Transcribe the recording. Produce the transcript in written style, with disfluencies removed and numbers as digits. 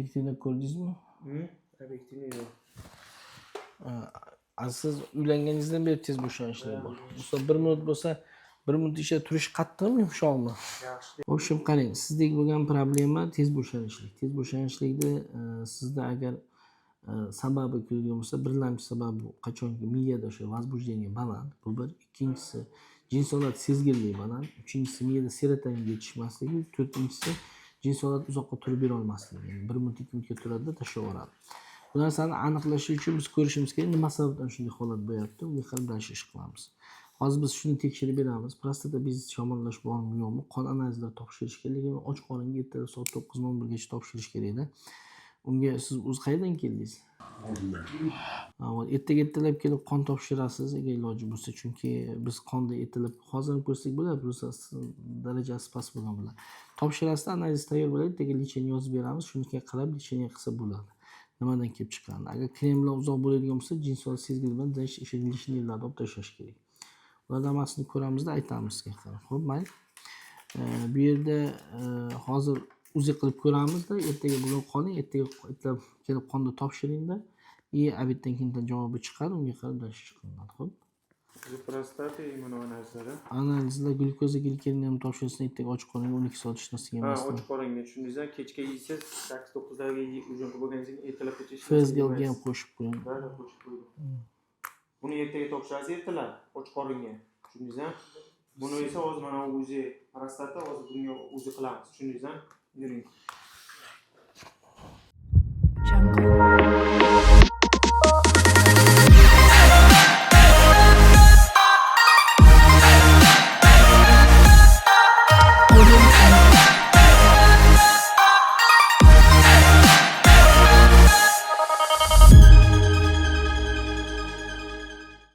Объективно ko'rdingizmi? Объективно yo'q. A siz uylanganingizdan beri tez bo'shanishlar bor. Misol, bir minut bo'lsa, bir minut ichida turish qattiqmi, yumshoqmi? Yaxshi. В общем, qarang, sizdagi bo'lgan problema tez bo'shanishlik. Tez bo'shanishlikni sizda agar sababi ko'rgan bo'lsa, birlamchi sababi bu qachonki miyada o'sha возбуждение baland, bu bir. Ikkinchisi, jinsiy holat sezgirligi baland. Uchinchisi, miyada serotonin yetishmasligi. To'rtinchisi, jinsiy holat uzoqqa turib bera olmasligi. Ya'ni 1 minut, 2 minutga turadida, tashlab yuboradi. Bu narsani aniqlash uchun biz ko'rishimiz kerak, nima sababdan shunday holat bo'lyapti. Unga qarab дальше ish qilamiz. Hozir biz shuni tekshirib beramiz. Prostata bezi shamollash bormi, yo'qmi, qon analizlari topshirish kerak, lekin och qoringa ertalab soat 9:01 gacha topshirish kerakda. Unga siz o'zi qayerdan keldingiz? Ha, вот, ertaga ertalab kelib qon topshirasiz, agar iloji bo'lsa, chunki biz qonni ertalab hozir ham ko'rsak bo'ladi, просто darajasi past bo'lgan bo'ladi. Topshirasizda, analiz tayyor bo'ladi, ertaga лечение yozib beramiz, shunga qarab лечение qilsa bo'ladi. Nimadan kelib chiqqanini. Agar krem bilan uzoq bo'ladigan bo'lsa, jinsiy sezgirlik bilan, значит, o'sha лишний larni olib tashlash kerak. Ularni hammasini ko'ramizda, aytamiz sizga qarab. Xo'p, mayli. Bu yerda hozir УЗИ qilib ko'ramizda, ertaga, bugun qoling, ertaga ertalab kelib qonni topshiringda и обед dan keyin javobi chiqadi, unga qarab дальше chiqiladi. Xo'p. Prostata, immuno analizlari. Analizlar, glyukoza, glikemiyani ham topshirsin, ertaga och qoringa, 12 soat hech narsa Ha, yemasdan. Och qoringa, tushundingizmi? Kechga yeysiz, 8-9larga ужин qilib bo'lganingizdan keyin ertalabgacha hech narsa FSGga ham yemaysiz. Qo'shib qo'ying. Да, qo'shib qo'ydim. Buni ertaga topshirasiz ertalab, och qoringa. Tushundingizmi? Buni esa hozir mana УЗИ prostata, hozir bunga УЗИ qilamiz. Tushundingizmi? Yuring.